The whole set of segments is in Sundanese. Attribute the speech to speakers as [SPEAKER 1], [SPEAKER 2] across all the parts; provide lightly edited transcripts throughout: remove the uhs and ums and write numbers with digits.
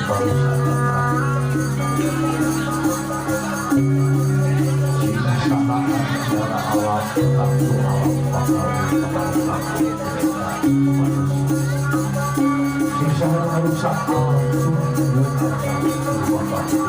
[SPEAKER 1] Pariwisata. Sing saha secara alam tentu alam bakal kebarusan manusia. Sing saha ngarusak alam bakal.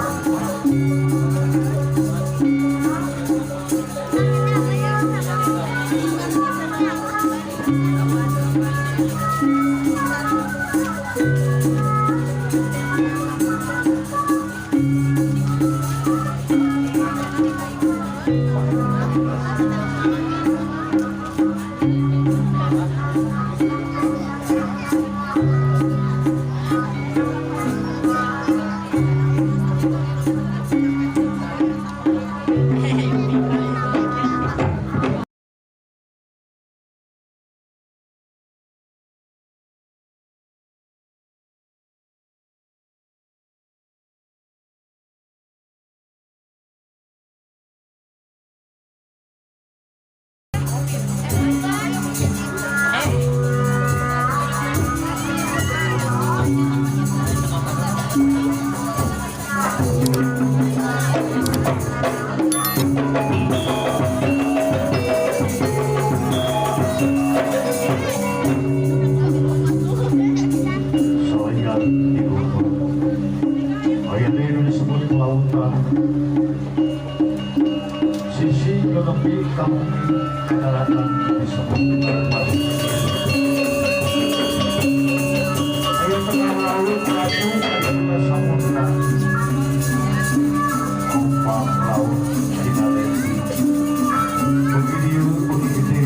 [SPEAKER 1] Soalnya di gunung aya deui nu disebut lautan. Sisi nu nepi ka bumi kadaratan disebut pasisir. Aya tengah laut ratu aya samudra. Ombak laut dina leutik. Beuki dieu beuki gede.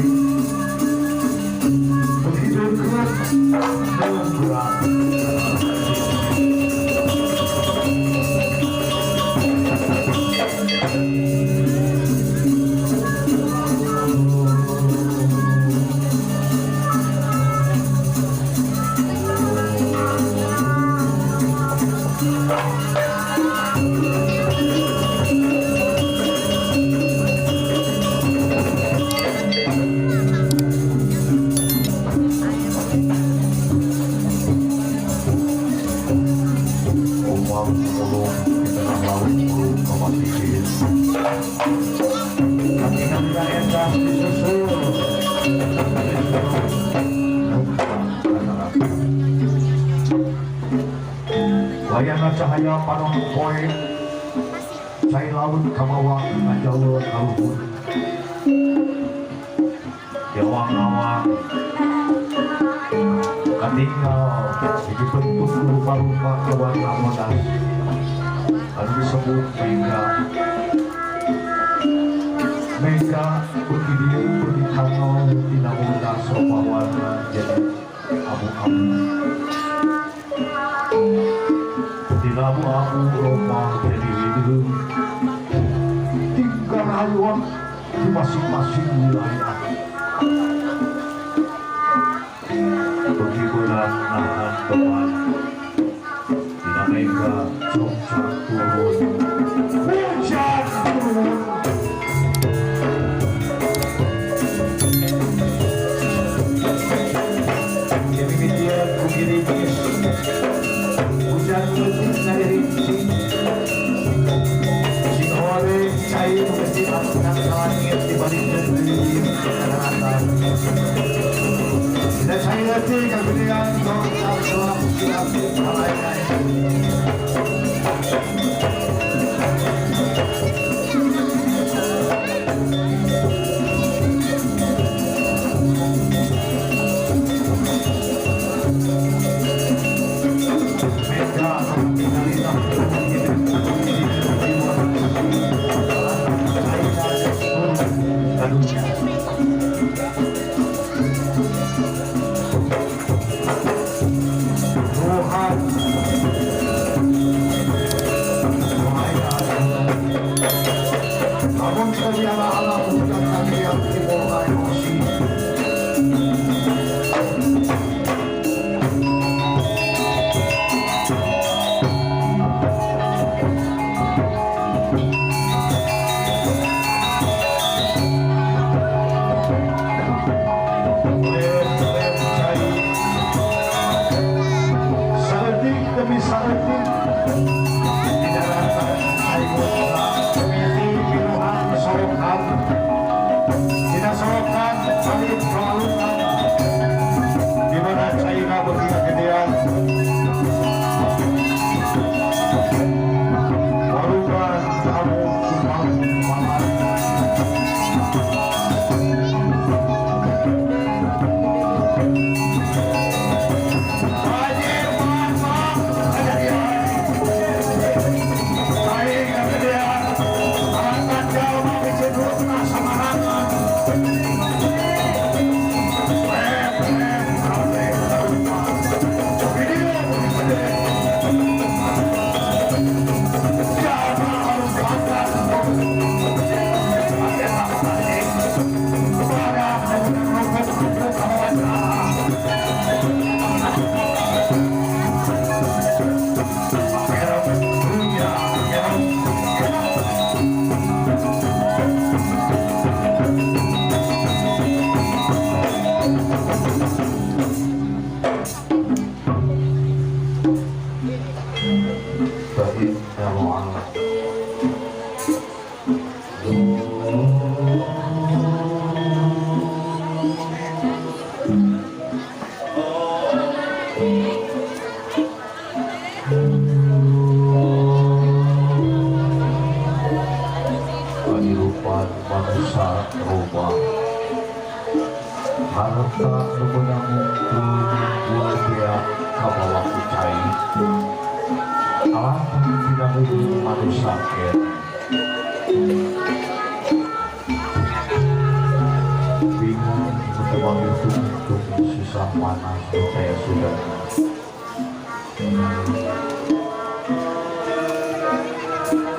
[SPEAKER 1] Beuki deukeut ngeunggerak. Ombak mulung di tengah laut mulung ke pasisir. Kaki-kaki endah disusul. Wayana cahaya panon poe cai laut kabawa ngajalur ka luhur. Jawang-awang katinggal dibentuk rupa-rupa kewarna bodas anu disebut mega. Mega beuki dieu beuki kanol tina bodas loba warna jadi abu-abu. Tina abu-abu loba jadi rideung. Tinggal haluan di masing-masing wilayah. Beuki berat nahan beban dina mega congcak turun hujan turun. Demikian ku girimis hujan leutik ngarincing sing hore cai nu geus diangkat ka langit dibalikeun deui ka daratan. Dina cai leutik kagedean congcak selap silap halayan. Warukan kamu kumang mangan. Kehidupan manusia berubah. Harta memenang dua dia kabawa kucai. Alam tidak manusia ken. Bingung bertemu itu susah mana saya sudah.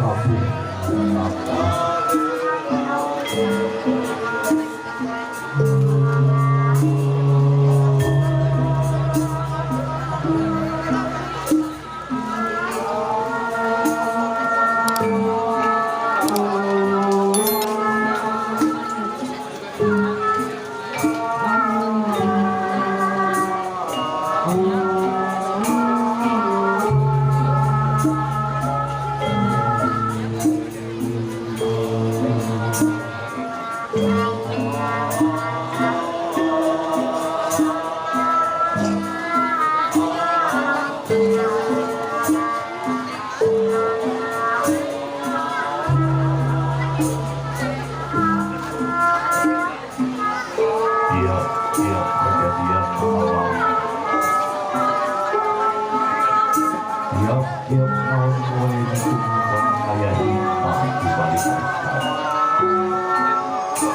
[SPEAKER 1] Kabeh tiap-tiap kejadian awal, tiap-tiap tahun mulai ditemukan ayah hikmah di balik kita.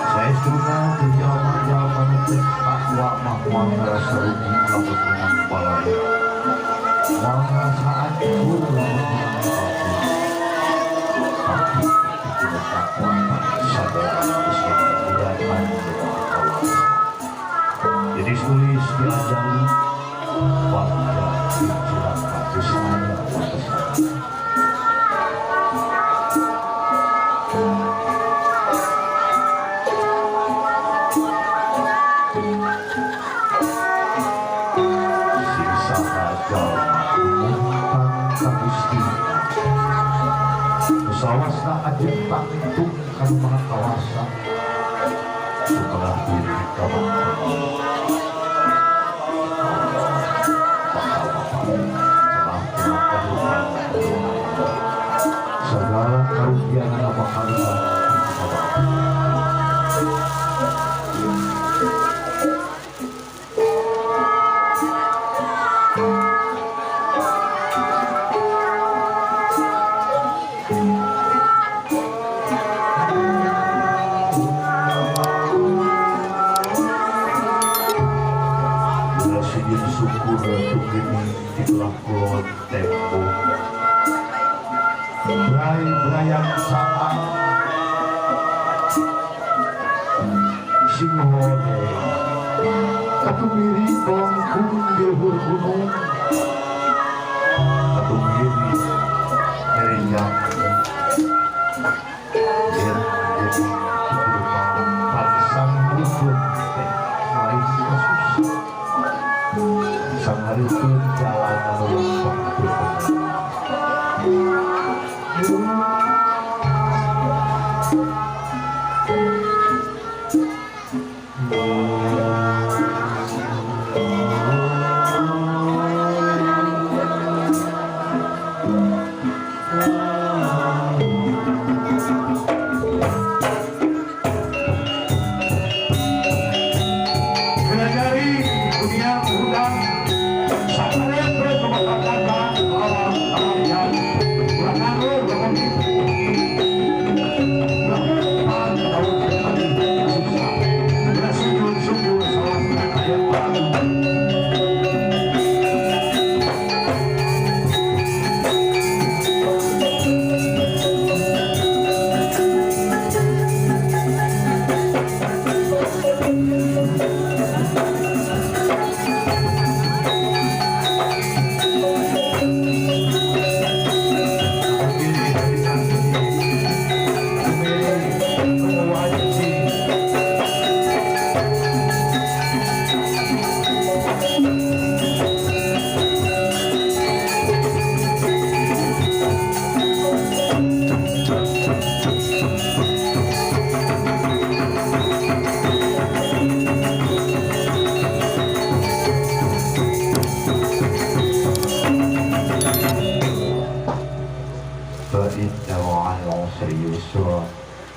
[SPEAKER 1] Saya sudah di zaman-zaman takwa mahwa ngerasa rugi lamun menang balai, moal ngerasa hancur lamun menang batu. Tapi tidak takwa sadar keseluruhan dengan. Jadi tulis diajari warga dicerahkan saya watesan. Sing saha jalma umutan ka Gusti. Sawasna ajeun tangtung ka Maha Kawasa. Setelah diri kawan. Segala kerugian apa kalian. Sujud syukur tugini di belah kulon tempo. Brai brayang saat singhone katumiri bongkung di luhur gunung, katumiri meriang yen yen pansang haripun teh lain kasus sang haripun jalan anu lempeng. yusra,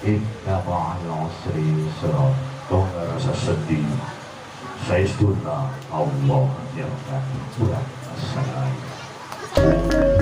[SPEAKER 1] inna ma'al usri yusra. Tong ngarasa sedih, saestuna Allah nyerengan urang sadaya.